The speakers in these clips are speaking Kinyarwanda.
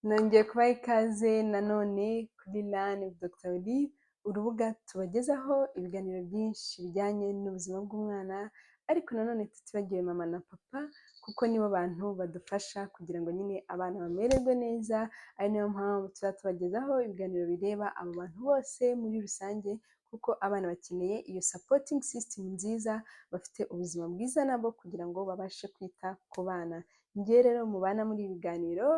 Nongeye kubaha ikaze nanone kuri Learn with Dr Olive, urubuga tubagezaho ibiganiro byinshi bijyanye n'ubuzima bw'umwana, ariko nanone tutibagiwe mama na papa, kuko nibo bantu badufasha kugira ngo nyine abana bamererwe neza, ari nayo mpamvu tuba tubagezaho ibiganiro bireba abo bantu bose muri rusange, kuko abana bakeneye iyo supporting system nziza, bafite ubuzima bwiza nabo kugira ngo babashe kwita ku bana. Njye rero mubana muri ibi biganiro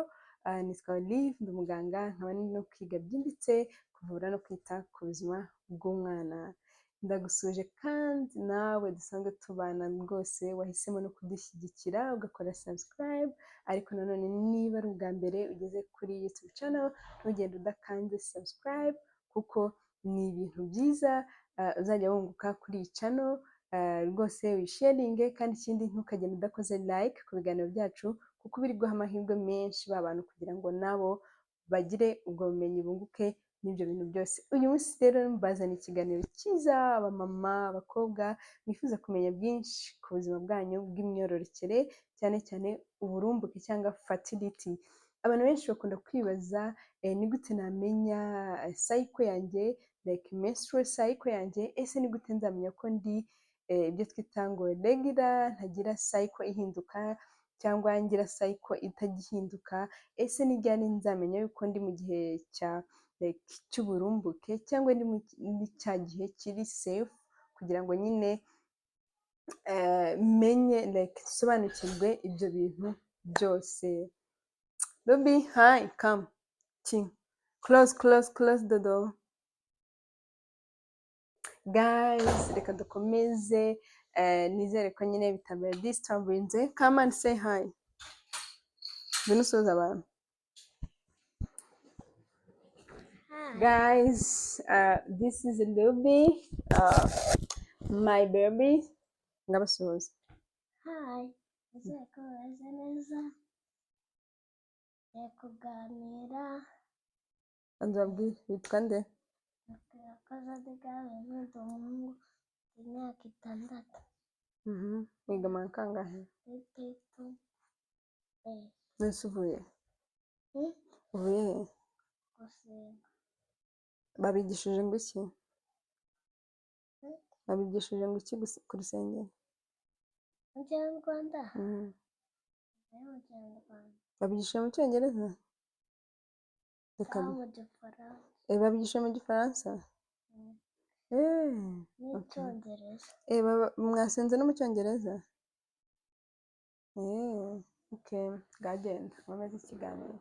nitwa Olive, ndi umuganga, nkaba no kwiga byimbitse kuvura no kwita ku buzima bw'umwana. Ndagusuhuje kandi nawe dusanzwe tubana rwose wahisemo no kudushyigikira ugakora subscribe, ariko nanone niba ari ubwa mbere ugeze kuri YouTube channel, ntugende udakanze subscribe, kuko ni ibintu byiza uzajya wunguka kuri iyi channel. Rwose wisharinge, kandi ikindi, ntukagende udakoze like ku biganiro byacu, kuko biri guha amahirwe menshi ba bantu kugira ngo nabo bagire ubwo bumenyi, bunguke n'ibyo bintu byose. Uyu munsi rero mbazaniye ikiganiro cyiza, abamama, abakobwa mwifuza kumenya byinshi ku buzima bwanyu bw'imyororokere, cyane cyane uburumbuke cyangwa fertility. Abantu benshi bakunda kwibaza: ni gute namenya cycle yanjye, like menstrual cycle yanjye? Ese ni gute nzamenya ko ndi ibyo twita ngo regular, ntagira cycle ihinduka cyangwa ngira cycle itajya ihinduka? Ese ni ryari nzamenya yuko ndi mu gihe cya like cy'uburumbuke cyangwa ndi muri cya gihe kiri safe, kugira ngo nyine menye, like nsobanukirwe ibyo bintu byose? Ruby, hi, come. King. Close, close, close the door. Guys, reka dukomeze, nizere ko nyine bitabaye disturbinze. Come and say hi. Ngwino usuhuze abantu. Hi. Guys, this is Ruby, my baby. Ngabasuhuza. Hi. Nizere ko bameze neza. Tugiye kuganira. Banza ubabwire, witwa nde? Irakoze Gavin, ndi umuhungu, mfite imyaka 6. Wiga mu wa kangahe? Muri P2A. None uvuye? Hmm? Uvuye he? Gusenga. Babigishije ngo iki? Hmm? Babigishije ngo iki ku rusengero? Mu Kinyarwanda? Mhm. Ari mu Kinyarwanda. Babigishije mu Cyongereza? Reka Cyangwa mu Gifaransa. Babigishije mu Gifaransa? Mm. N'icyongereza. Mwasenze no mu Cyongereza? Okay, ngagenda nkomeze ikiganiro.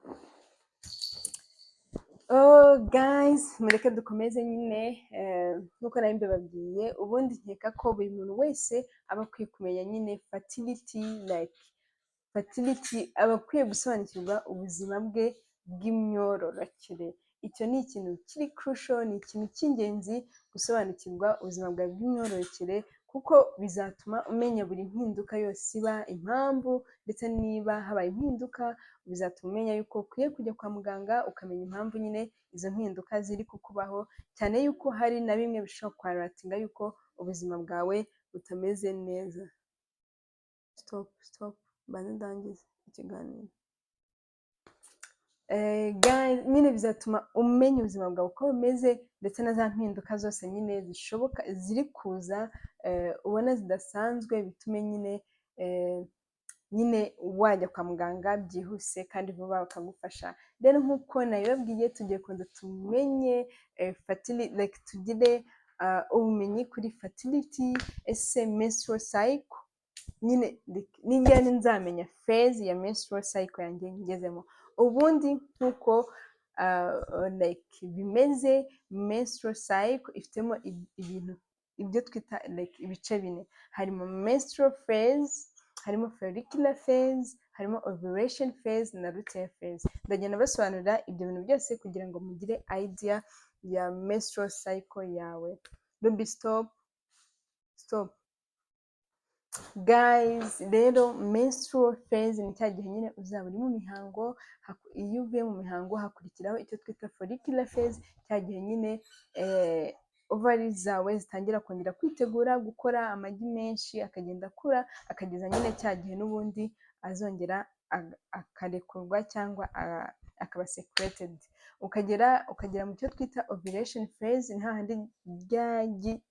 Oh guys, mureke dukomeze nyine, nk'uko nari mbibabwiye, ubundi nkeka ko buri muntu wese aba akwiye kumenya nyine fertility, like fertility, aba akwiye gusobanukirwa ubuzima bwe bw'imyororokere. Icyo ni ikintu kiri crucial, ni ikintu cy'ingenzi gusobanukirwa ubuzima bwawe bw'imyororokere, kuko bizatuma umenya buri mpinduka yose iba, impamvu, ndetse niba habaye impinduka bizatuma umenya yuko ukwiye kujya kwa muganga, ukamenya impamvu nyine izo mpinduka ziri kukubaho, cyane yuko hari na bimwe bishobora kwalertinga yuko ubuzima bwawe butameze neza. Stop, stop, mbanze ndangize ikiganiro. Guys, nyine bizatuma umenya ubuzima bwawe uko bumeze, ndetse na za mpinduka zose nyine zishoboka ziri kuza, ubona zidasanzwe, bitume nyine wajya kwa muganga byihuse kandi vuba bakagufasha. Rero nk'uko nabibabwiye, tugiye kubanza tumenye like tugire ubumenyi kuri fertility. Ese menstrual cycle nyine ni ryari nzamenya phase ya menstrual cycle yanjye ngezemo? Ubundi nk'uko like bimeze, menstrual cycle ifitemo ibintu ibyo twita like ibice bine: harimo menstrual phase, harimo follicular phase, harimo ovulation phase na luteal phase. Ndagenda basobanurira ibyo bintu byose kugira ngo mugire idea ya menstrual cycle yawe. Ruby, stop, stop. Guys, rero menstrual phase ni cya gihe nyine uzaba uri mu mihango. Iyo uvuye mu mihango hakurikiraho icyo twita follicular phase, cya gihe nyine ovaries zawe zitangira kongera kwitegura gukora amagi menshi, akagenda akura akageza nyine cya gihe n'ubundi azongera. akarekurwa cyangwa akaba secreted, ukagera mu cyo twita ovulation phase. Ni hahandi rya gi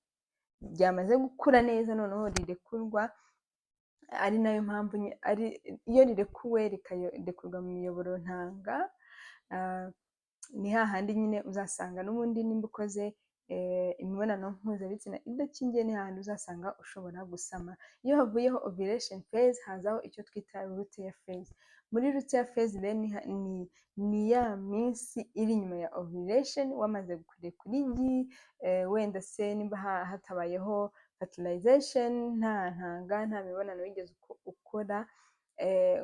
ryamaze gukura neza, noneho rirekurwa, ari nayo mpamvu ari iyo rirekuwe rikarekurwa mu miyoboro ntanga, ni hahandi nyine uzasanga n'ubundi nimba ukoze imibonano mpuzabitsina idakingiye, ni hahandi uzasanga ushobora gusama. Iyo havuyeho ovulation phase, hazaho icyo twita luteal phase. Muri luteal phase rero ni ya minsi iri inyuma ya ovulation, wamaze kurekura igi, wenda se nimba hatabayeho fertilization, nta ntanga, nta mibonano wigeze ukora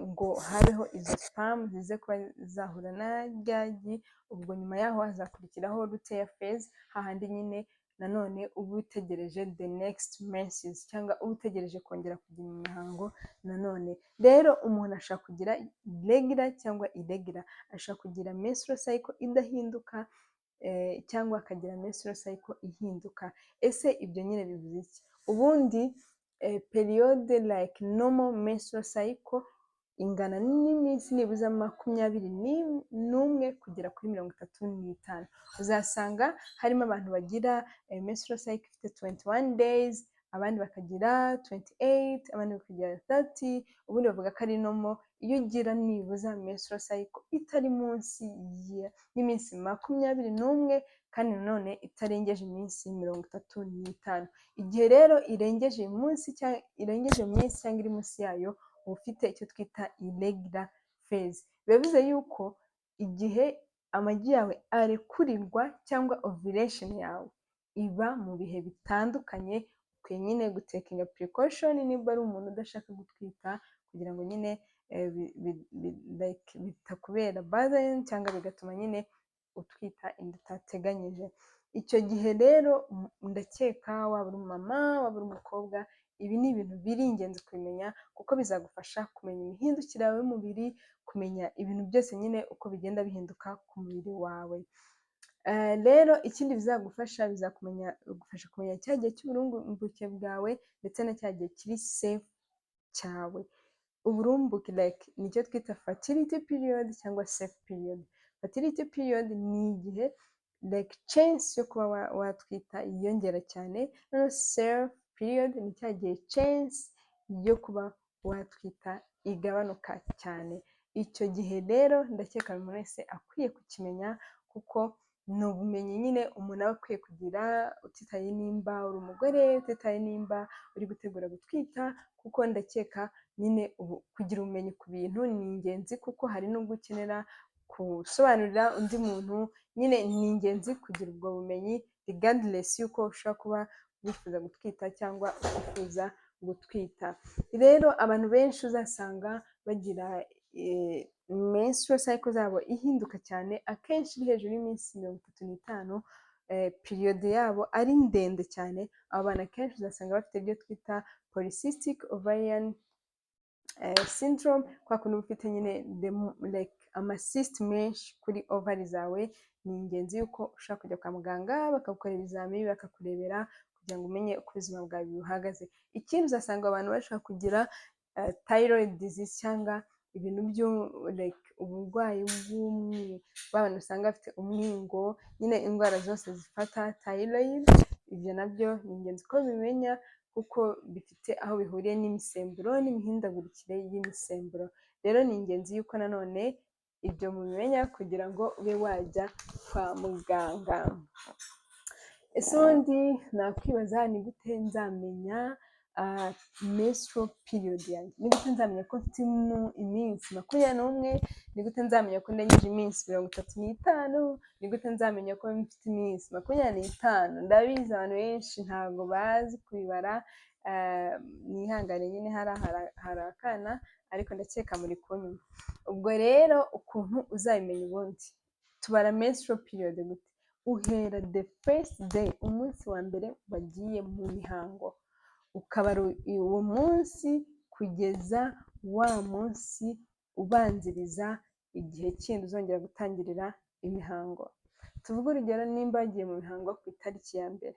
ngo habeho izo sperm zize kuba zahura na rya gi. Ubwo nyuma yaho hazakurikiraho luteal phase, hahandi nyine nanone uba utegereje the next menses cyangwa uba utegereje kongera kujya mu mihango nanone. Rero umuntu ashobora kugira regular cyangwa irregular, ashobora kugira menstrual cycle idahinduka cyangwa akagira menstrual cycle ihinduka. Ese ibyo nyine bivuze iki? Ubundi period, like normal menstrual cycle, ingana n'iminsi nibuze 21 kugera kuri 35. Uzasanga harimo abantu bagira menstrual cycle ifite 21 days, abandi bakagira 28, abandi bakagira 30. Ubundi bavuga ko ari normal iyo ugira nibuza menstrual cycle itari munsi y'iminsi 21 kandi nanone itarengeje iminsi 35. Igihe rero irengeje munsi irengeje iminsi cyangwa iri munsi yayo, uba ufite icyo twita irregular phase. Bivuze yuko igihe amagi yawe arekurirwa cyangwa ovulation yawe iba mu bihe bitandukanye, ukwiye nyine gutakinga precaution niba ari umuntu udashaka gutwita, kugira ngo nyine bitakubera burden cyangwa bigatuma nyine utwita inda utateganyije. Icyo gihe rero ndakeka waba uri umumama, waba uri umukobwa, ibi ni ibintu biri ingenzi kubimenya, kuko bizagufasha kumenya imihindukire yawe y'umubiri, kumenya ibintu byose nyine uko bigenda bihinduka ku mubiri wawe. Rero ikindi bizagufasha, bizagufasha kumenya cya gihe cy'uburumbuke bwawe ndetse na cya gihe kiri safe cyawe. Uburumbuke, like, nicyo twita fertility period cyangwa safe period. Fertility period ni igihe, like, chance yo kuba watwita yiyongera cyane, noneho safe period ni cya gihe chance yo kuba watwita igabanuka cyane. Icyo gihe rero ndakeka buri muntu wese akwiye kukimenya, kuko ni ubumenyi nyine umuntu aba akwiye kugira, utitaye nimba uri umugore, utitaye nimba uri gutegura gutwita, kuko ndakeka nyine kugira ubumenyi ku bintu ni ingenzi, kuko hari n'ubwo ukenera gusobanurira undi muntu. Nyine ni ingenzi kugira ubwo bumenyi regardless y'uko ushobora kuba wifuza gutwita cyangwa utifuza gutwita. Rero abantu benshi uzasanga bagira menstrual cycle zabo ihinduka cyane, akenshi iri hejuru y'iminsi 35, period yabo ari ndende cyane, abo bantu akenshi uzasanga bafite ibyo twita polycystic ovarian syndrome, kwa kundi uba ufite nyine like amacysts menshi kuri ovary zawe. Ni ingenzi yuko ushobora kujya kwa muganga bakagukorera ibizamini, bakakurebera kugira ngo umenye uko ubuzima bwawe buhagaze. Ikindi, uzasanga abantu bashobora kugira thyroid disease cyangwa ibintu byo, like, uburwayi bw'umwi, ba bantu usanga bafite umwingo nyine, indwara zose zifata thyroid. Ibyo nabyo ni ingenzi ko bimenya, kuko bifite aho bihuriye n'imisemburo n'imihindagurikire y'imisemburo. Rero ni ingenzi yuko nanone ibyo mubimenya kugira ngo ube wajya kwa muganga. Ese ubundi nakwibaza, ni gute nzamenya menstrual period yanjye? Ni gute nzamenya ko mfite iminsi 21? Ni gute nzamenya ko ndengeje iminsi 35? Ni gute nzamenya ko mfite iminsi 25? Ndabizi abantu benshi ntabwo bazi kubibara, mwihangane nyine hari akana, ariko ndakeka muri kunyumva. Ubwo rero ukuntu uzabimenya, ubundi tubara menstrual period gute? Uhera the first day, umunsi wa mbere wagiye mu mihango, ukabara uwo munsi kugeza wa munsi ubanziriza igihe kindi uzongera gutangirira imihango. Tuvuge urugero, nimba wagiye mu mihango ku itariki ya mbere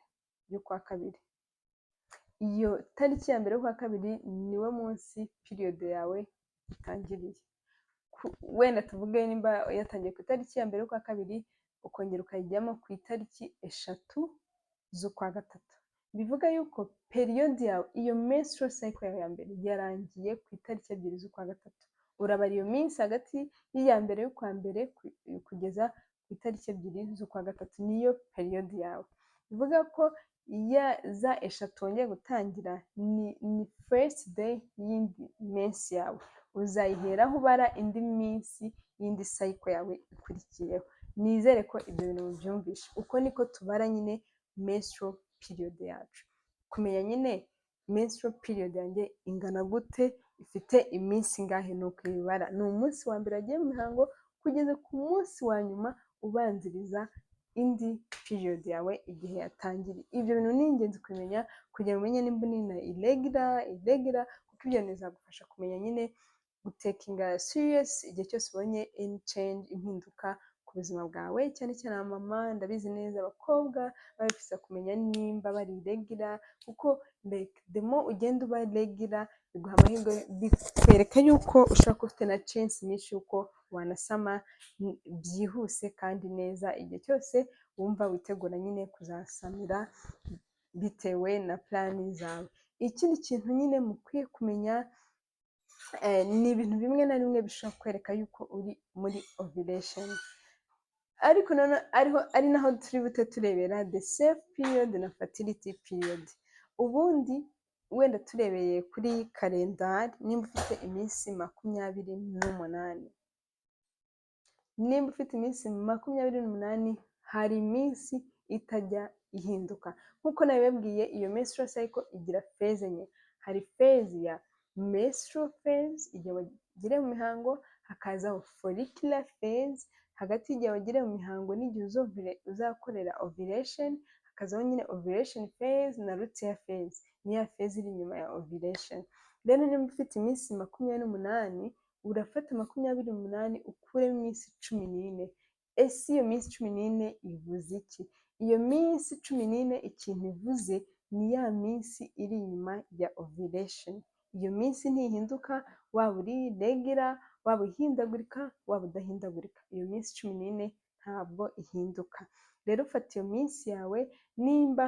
y'ukwa kabiri, iyo tariki ya mbere y'ukwa kabiri niwo munsi period yawe itangiriye. Wenda tuvuge nimba yatangiye ku itariki ya 1 y'ukwa kabiri, ukongera ukayijyamo ku itariki 3 z'ukwa gatatu, bivuga yuko period yawe, iyo menstrual cycle yawe ya mbere, yarangiye ku itariki 2 z'ukwa gatatu. Urabara iyo minsi hagati y'iya mbere y'ukwa mbere kugeza ku itariki 2 z'ukwa gatatu, niyo period yawe. Bivuga ko ya za 3 wongeye gutangira ni first day y'indi minsi yawe, uzayiheraho ubara indi minsi y'indi cycle yawe ikurikiyeho. Nizere ko ibyo bintu mubyumvishe. Uko niko tubara nyine menstrual period yacu. Kumenya nyine menstrual period yanjye ingana gute, ifite iminsi ingahe, ni ukuyibara: ni umunsi wa mbere wagiye mu mihango kugeza ku munsi wa nyuma ubanziriza indi period yawe igihe yatangiriye. Ibyo bintu ni ingenzi kumenya kugira ngo umenye nimba uri na irregular, kuko ibyo bintu bizagufasha kumenya nyine gutakinga serious igihe cyose ubonye any change, impinduka ku buzima bwawe, cyane cyane abamama. Ndabizi neza, abakobwa baba kumenya nimba bari irregular, kuko like the more ugenda uba regular, biguha amahirwe, bikwereka yuko ushobora kuba ufite na chance nyinshi yuko wanasama byihuse kandi neza, igihe cyose wumva witegura nyine kuzasamira bitewe na plan zawe. Ikindi kintu nyine mukwiye kumenya ni ibintu bimwe na bimwe bishobora kwereka yuko uri muri ovulation, ariko ariho ari naho turi bute turebera the safe period na fertility period. Ubundi wenda turebeye kuri kalendari, nimba ufite iminsi 28, nimba ufite iminsi 28, hari iminsi itajya ihinduka. Nk'uko nabibabwiye, iyo menstrual cycle igira phase enye. Hari phase ya menstrual phase, igihe wagiriye mu mihango, hakazaho follicular phase, hagati y'igihe wagiriye mu mihango n'igihe uzakorera ovulation, hakazaho nyine ovulation phase na luteal phase, ni ya phase iri inyuma ya ovulation. Rero niba ufite iminsi 28, urafata 28 ukuremo iminsi 14. Ese iyo minsi 14 ivuze iki? Iyo minsi 14 ikintu ivuze ni ya minsi iri inyuma ya ovulation. Iyo minsi ntihinduka, waba uri regular, waba uhindagurika, waba udahindagurika, iyo minsi 14 ntabwo ihinduka. Rero ufata iyo minsi yawe, nimba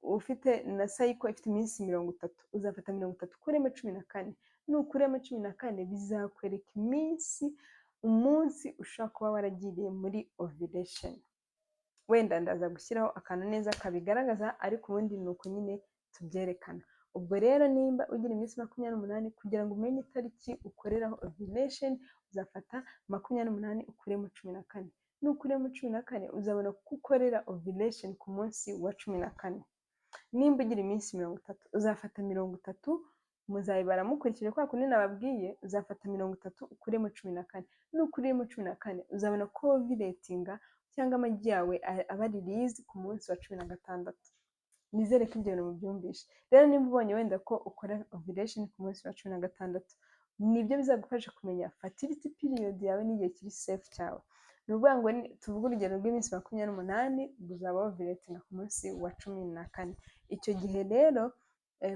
ufite na cycle ifite iminsi 30, uzafata 30 ukuremo 14. Nukuremo 14, bizakwereka iminsi, umunsi ushobora kuba waragiriye muri ovulation. Wenda ndaza gushyiraho akantu neza kabigaragaza, ariko ubundi ni uko nyine tubyerekana. Ubwo rero nimba ugira iminsi 28, kugira ngo umenye itariki ukoreraho ovulation, uzafata 28 ukuremo 14. Nukuremo 14, uzabona ko ukorera ovulation ku munsi wa 14. Nimba ugira iminsi 30, uzafata 30, muzayibara mukurikije kwa kundi nababwiye, uzafata 30 ukuremo 14. Nukuremo 14, uzabona ko ovulatinga cyangwa amagi yawe aba release ku munsi wa 16. Nizere ko ibyo bintu mubyumvishe. Rero nimba ubonye wenda ko ukora ovulation ku munsi wa 16, nibyo bizagufasha kumenya fertility period yawe n'igihe kiri safe cyawe. Ni ukuvuga ngo tuvuge urugero rw'iminsi 28, uzaba ovulatinga ku munsi wa 14. Icyo gihe rero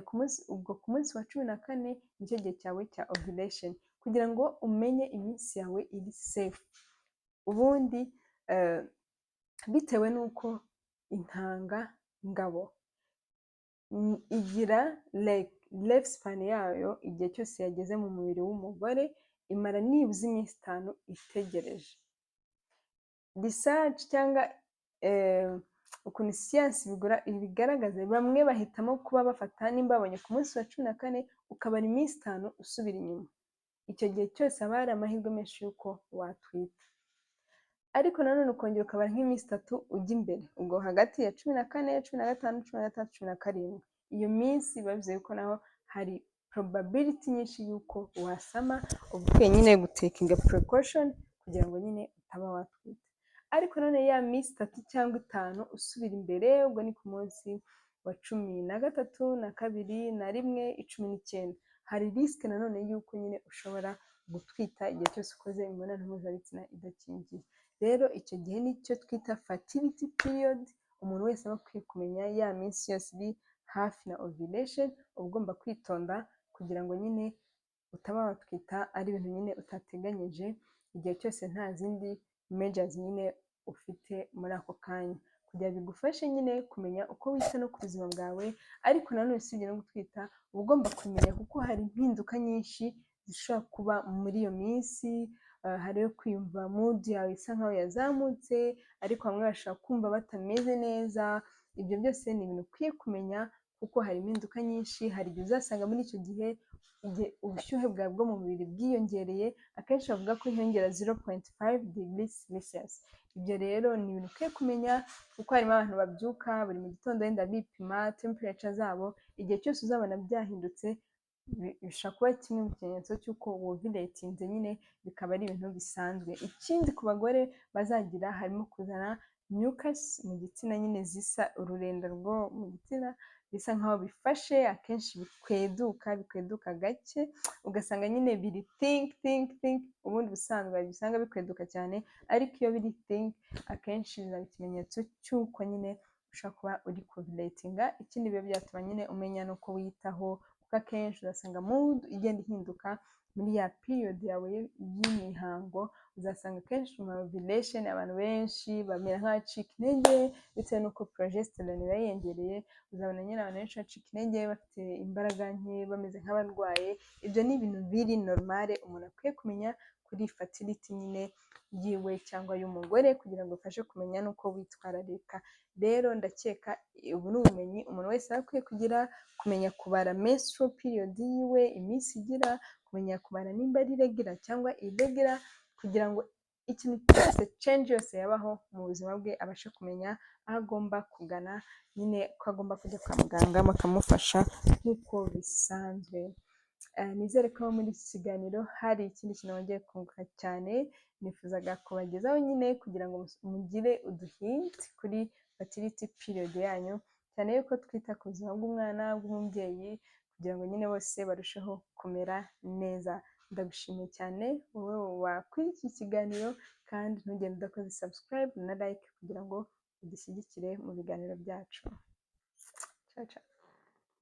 ku munsi, ubwo ku munsi wa 14 nicyo gihe cyawe cya ovulation. Kugira ngo umenye iminsi yawe iri safe, ubundi bitewe n'uko intanga ngabo igira life span yayo, igihe cyose yageze mu mubiri w'umugore imara nibuze iminsi 5 itegereje. Research cyangwa ukuntu siyansi ibigaragaza, bamwe bahitamo kuba bafata nimba babonye ku munsi wa 14, ukabara iminsi 5 usubira inyuma. Icyo gihe cyose haba hari amahirwe menshi y'uko watwita. Ariko nanone ukongera ukabara nk'iminsi 3 ujya imbere, ubwo hagati ya 14, 15, 16, 17, iyo minsi biba bivuze ko naho hari probability nyinshi y'uko wasama. Uba ukwiye nyine gutakinga precaution kugira ngo nyine utaba watwita. Ariko nanone ya minsi 3 cyangwa 5 usubira imbere, ubwo ni ku munsi wa 13 na 2 na 1, 19, hari risk nanone y'uko nyine ushobora gutwita igihe cyose ukoze imibonano mpuzabitsina idakingiye. Rero icyo gihe nicyo twita fertility period. Umuntu wese aba akwiye kumenya ya minsi yose iri hafi na ovulation, uba ugomba kwitonda kugira ngo nyine Utaba watwita ari ibintu nyine utateganyije, igihe cyose nta zindi measures nyine ufite muri ako kanya, kugira bigufashe nyine kumenya uko wita no ku buzima bwawe. Ariko nanone usibye no gutwita, uba ugomba kumenya, kuko hari impinduka nyinshi zishobora kuba muri iyo minsi. Hariyo kwiyumva mood yawe isa nkaho yazamutse, ariko bamwe bashobora kumva batameze neza. Ibyo byose ni ibintu ukwiye kumenya, kuko hari impinduka nyinshi. Hari igihe uzasanga muri icyo gihe igihe ubushyuhe bwawe bwo mu mubiri bwiyongereye, akenshi bavuga ko hiyongera 0.5 degrees Celsius. Ibyo rero ni ibintu ukwiye kumenya, kuko harimo abantu babyuka buri mu gitondo wenda bipima temperature zabo. Igihe cyose uzabona byahindutse, bishobora kuba kimwe mu kimenyetso cy'uko wovulatinze nyine, bikaba ari ibintu bisanzwe. Ikindi ku bagore bazagira, harimo kuzana mucus mu gitsina nyine, zisa ururenda rwo mu gitsina bisa nkaho bifashe, akenshi bikweduka gake, ugasanga nyine biri thick thick thick. Ubundi busanzwe usanga bikweduka cyane, ariko iyo biri thick akenshi biba ikimenyetso cy'uko nyine ushobora kuba uri kovulatinga. Ikindi biba byatuma nyine umenya n'uko wiyitaho, kuko akenshi uzasanga mood igenda ihinduka muri ya period yawe y'imihango. Uzasanga akenshi mu ovulation abantu benshi bamera nk'abacika intege, bitewe n'uko progesterone iba yiyongereye. Uzabona nyine abantu benshi bacika intege, bafite imbaraga nke, bameze nk'abarwaye. Ibyo ni ibintu biri normal umuntu akwiye kumenya kuri fertility nyine yiwe cyangwa y'umugore, kugira ngo bifashe kumenya n'uko witwararika. Rero ndakeka ubu ni ubumenyi umuntu wese aba akwiye kugira: kumenya kubara menstrual period yiwe, iminsi igira, kumenya kubara nimba ari regular cyangwa irregular, kugira ngo ikintu cyose, change yose yabaho mu buzima bwe, abashe kumenya aho agomba kugana nyine, ko agomba kujya kwa muganga bakamufasha nk'uko bisanzwe. Nizere ko muri iki kiganiro hari ikindi kintu wongeye kunguka cyane nifuzaga kubagezaho nyine, kugira ngo mugire uduhint kuri fertility period yanyu, cyane yuko twita ku buzima bw'umwana, bw'umubyeyi, kugira ngo nyine bose barusheho kumera neza. Ndagushimiye cyane wowe wakurikiye ikiganiro, kandi ntugende udakoze subscribe na like kugira ngo udushyigikire mu biganiro byacu. Ciao ciao.